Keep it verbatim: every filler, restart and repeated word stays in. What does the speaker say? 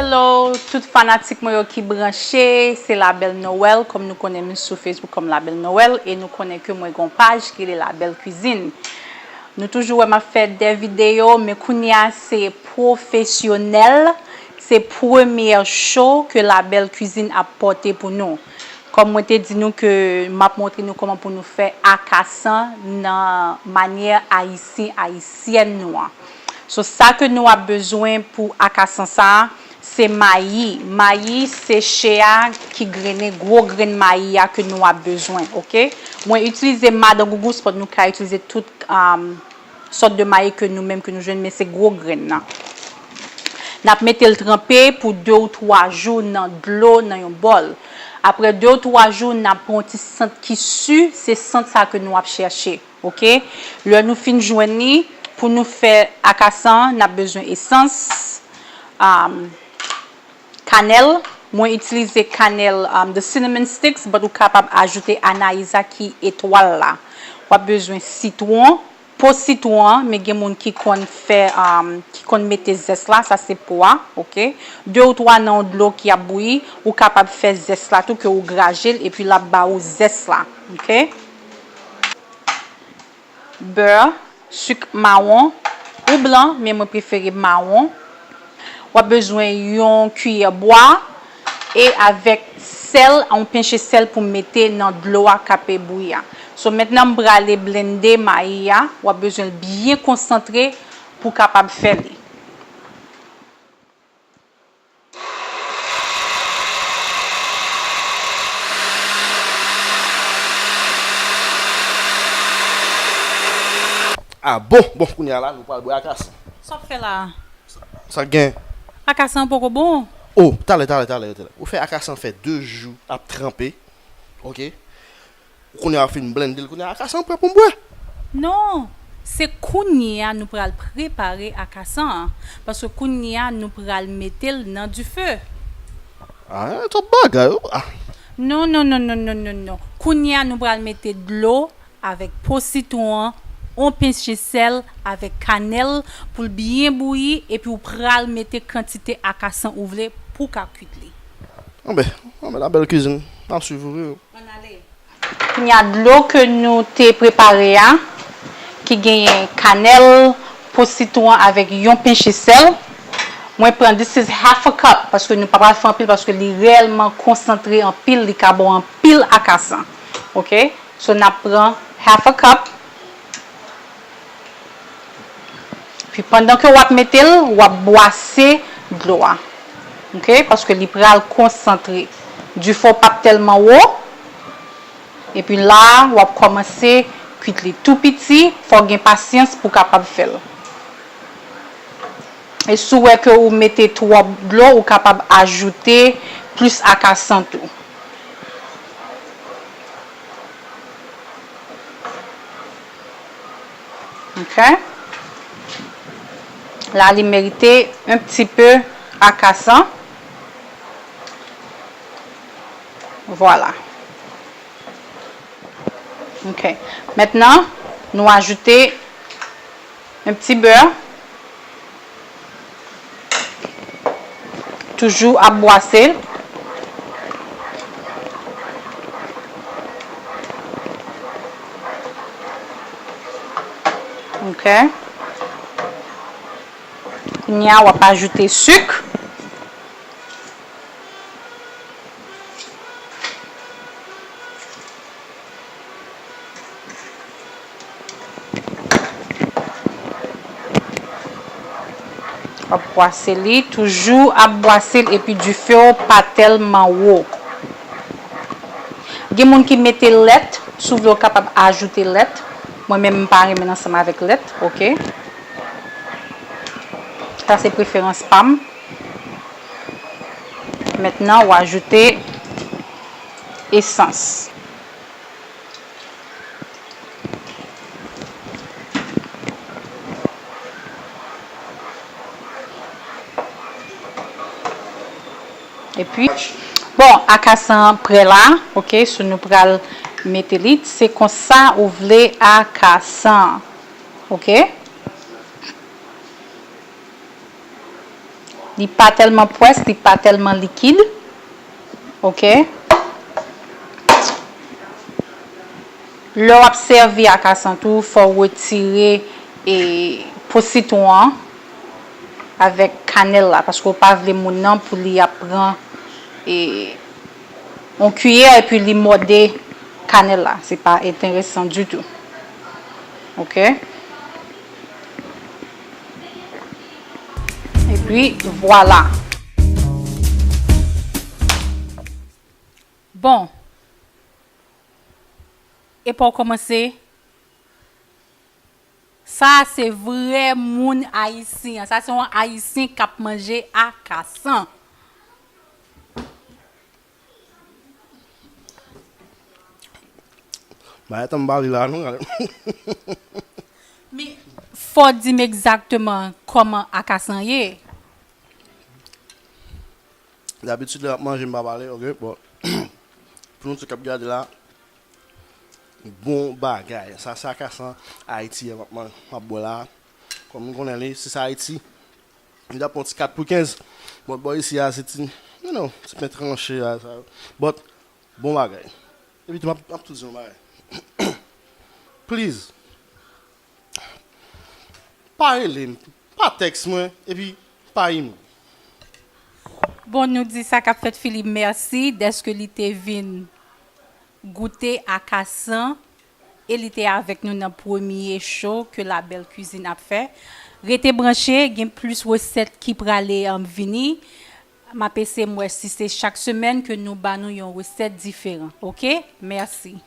Hello, tout fanatik mwen yo ki branche, se Labelle Noël, kòm nou konnen m sou Facebook kòm Labelle Noël, e nou konnen ke mwen gon paj ki rele Labelle Cuisine. Nou toujou wè m ap fè de videyo, men kounye a se pwofesyonèl, se premyè show ke Labelle Cuisine ap pote pou nou. Kòm mwen te di nou ke m ap montre nou kòman pou nou fè akasan nan manyè ayisyen, ayisyèn nou an. So, sa ke nou ap bezwen pou akasan sa a, se mayi. Mayi seche a ki grennen, gwo grenn mayi a ke nou ap bezwen, oke? Mwen itilize madan gougous, but nou ka itilize tout, um, sòt de mayi ke nou menm ke nou jwenn, men se gwo grenn nan. N ap mete l tranpe pou de ou twa jou nan dlo, nan yon bòl. Apre de ou twa jou, n ap pran yon ti sant ki si, se sant sa ke nou ap chèche, oke? Lè nou fin jwenn li, pou nou fè akasan, n ap bezwen esans, um, kanèl. Mwen itilize kanèl, um, the cinnamon sticks, but ou kapab ajoute anayiza ki etwal la. W ap bezwen sitwon, po sitwon an, men gen moun ki konn fè, um, ki konn mete zès la, sa se po a, oke? De ou twa nan yon dlo ki ap bouyi, ou kapab fè zès la tou, ke ou graje l, epi l ap ba ou zès la, oke? Bè, sik mawon ou blan, men mwen prefere mawon. W ap bezwen yon kiyè bwa e avèk sèl, yon penche sèl pou mete nan dlo a k ap bouyi a. So, mentnan m prale blende mayi a, w ap bezwen l byen konsantre pou w kapab fè li. Ah bon, bon, kounye a la, nou pral bwè akasan. Sa w ap fè la a? Sa k gen? Akasan an poko bon. Oh, talè, talè, talè, talè. Ou fè akasan fè de jou ap tranpe, oke? Kounye a w fin blende l, kounye a akasan an prè pou m bwè. Non, se kounye a nou pral prepare akasan an, paske kounye a nou pral mete l nan dife. Ah, twòp bagay, oh, ah. Non, non, non, non, non, non, non. Kounye a nou pral mete dlo avèk po sitwon an, on penche sèl avèk kanèl pou l byen bouyi, epi w pral mete kantite akasan ou vle pou w ka kwit li. Anben, anben, la bèl kwizin. N ap swiv ou wi. Ann ale. Kounye a dlo ke nou te prepare a, ki genyen kanèl, po sitwon avèk yon penche sèl, mwen pran, this is half a cup, paske nou pa pral fè anpil, paske li reyèlman konsantre anpil, li ka ba w anpil akasan. Oke? So, n ap pran half a cup. Epi pandan ke w ap mete l, w ap bwase dlo a. Oke? Paske li pral konsantre. Dife w p ap tèlman wo. Epi la a, w ap kòmanse kwit li tou piti. Fò w gen pasyans pou w kapab fè l. E si w wè ke ou mete twòp dlo, ou kapab ajoute plis akasan tou. Ok. La, li merite un petit peu akasan. Vwala. Ok. Mentnan, nou ajoute un petit beurre. Toujou ap bwase l. Ok. Kounye a, w ap ajoute sik. W ap bwase li, toujou ap bwase l epi dife w pa tèlman wo. Gen moun ki mete lèt, si w vle w kapab ajoute lèt. Mwen menm m pa renmen l ansanm avèk lèt, oke. Sa se preferans pa m. Mentnan w ajoute esans. Epi, bon, akasan an prè la, oke, so nou pral mete li, se konsa ou vle akasan an, oke. Li pa tèlman pwès, li pa tèlman likid. Oke. Lè w ap sèvi akasan tou, fò w retire e po sitwon an avèk kanèl la, paske w pa vle moun nan pou li ap pran e yon kiyè epi li mòde kanèl la. Se pa enteresan ditou. Oke? Epi, vwala. Bon. Epa w kòmanse. Sa se vrè moun ayisyen an. Sa se yon ayisyen k ap manje akasan. Bagay tan m pale la, non. Men, fò w di m egzakteman kòman akasan ye. Dabitid, lè m ap manje, m pa pale, oke? Bon, pou nou tout k ap gade la, bon bagay. Sa, sa akasan Ayiti a m ap man-, m ap bwè la. Kòm nou konnen li, si se Ayiti, li t ap pran ti kat pou kenz. Bon, bò isi a, se ti, you know, ti pen tranche a, sa. But, bon bagay. Epi tou, m ap, m ap tou di yon bagay. Please, pa rele m, pa tèks mwen, epi pa imèl. Bon, nou di sa k ap fèt Philippe mèsi dèske li te vin goute akasan e li te avèk nou nan premye show ke La Belle Cuisine ap fè. Rete branche, gen plis resèt ki prale, um, vini. M ap eseye m wè si se chak semèn ke nou ba nou yon resèt diferan. Oke? Mèsi.